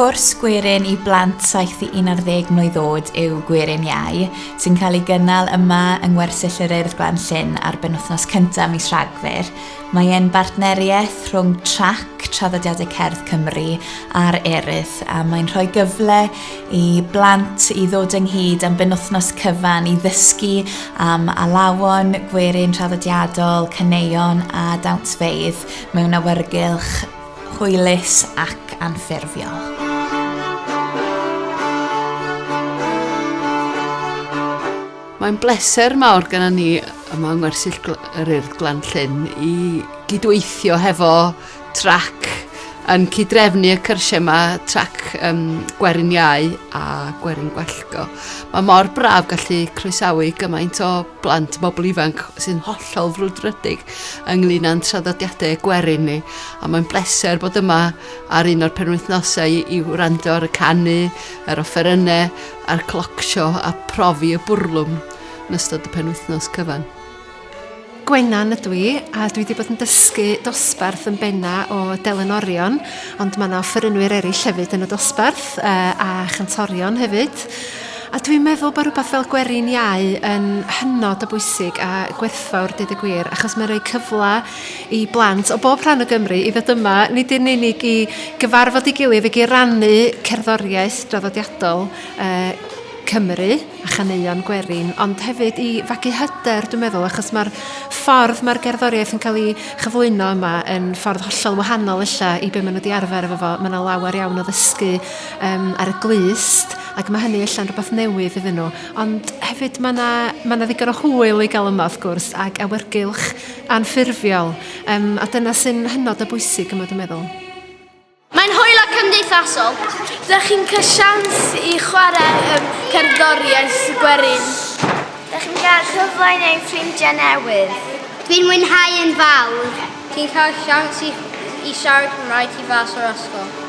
Cwrs gwerin i blant 7 i 11 mlwydd oed yw Gwerin Iau, sy'n cael ei gynnal yma yng Ngwersyll yr Urdd Glan Llyn ar benwythnos cyntaf mis Rhagfyr. Mae e'n bartneriaeth rhwng Trac, Traddodiadau Cerdd Cymru a'r Urdd, a mae'n rhoi gyfle i blant i ddod ynghyd am benwythnos cyfan i ddysgu am alawon, gwerin traddodiadol, caneuon a dawnsfeydd mewn awyrgylch hwylus ac anffurfiol. Mae'n bleser mawr gyda ni yma yng Ngwersyll yr Urdd Glan Llyn i gydweithio hefo trac yn cydrefnu y cyrsiau yma, trac um, Gwerin Iau a Gwerin Gwallgo. Mae mor braf gallu croesawu gymaint o blant, bobl ifanc sy'n hollol frwdfrydig ynglyn â'n traddodiadau gwerin ni. A mae'n bleser bod yma ar un o'r penwythnosau i, i wrando ar y canu, yr offerynnau, a'r clocsio a profi y bwrlwm yn ystod y penwythnos cyfan. Gwenan ydw i, a dwi wedi bod yn dysgu dosbarth yn benna o delynorion, ond mae yna offerynwyr eraill hefyd yn y dosbarth, a chantorion hefyd. A dwi'n meddwl bod rhywbeth fel gwerin iau yn hynod o bwysig a gwerthfawr, deud y gwir, achos mae'n rhoi cyfle i blant o bob rhan o Gymru i ddod yma, nid yn unig i gyfarfod ei gilydd ac i rannu cerddoriaeth draddodiadol uh, Cymru a chaneuon gwerin, ond hefyd i fagu hyder, dwi'n meddwl, achos mae'r ffordd mae'r gerddoriaeth yn cael ei chyflwyno yma yn ffordd hollol wahanol ella i be maen nhw wedi arfer efo fo. Mae yna lawer iawn o ddysgu um, ar y glust, ac mae hynny ella'n rhywbeth newydd iddyn nhw. Ond hefyd mae yna, mae yna ddigon o hwyl i gael yma, wrth gwrs, ac awyrgylch anffurfiol. Um, a dyna sy'n hynod o bwysig yma, dwi'n meddwl. Mae'n hwyl a cymdeithasol. Dych chi'n cael siawns i chwarae um, cerddoriaeth gwerin. Dych chi'n cael cyfle i wneud ffrindiau newydd. Dwi'n mwynhau yn fawr. Ti'n cael siawns i, i siarad Cymraeg tu fas o'r ysgol.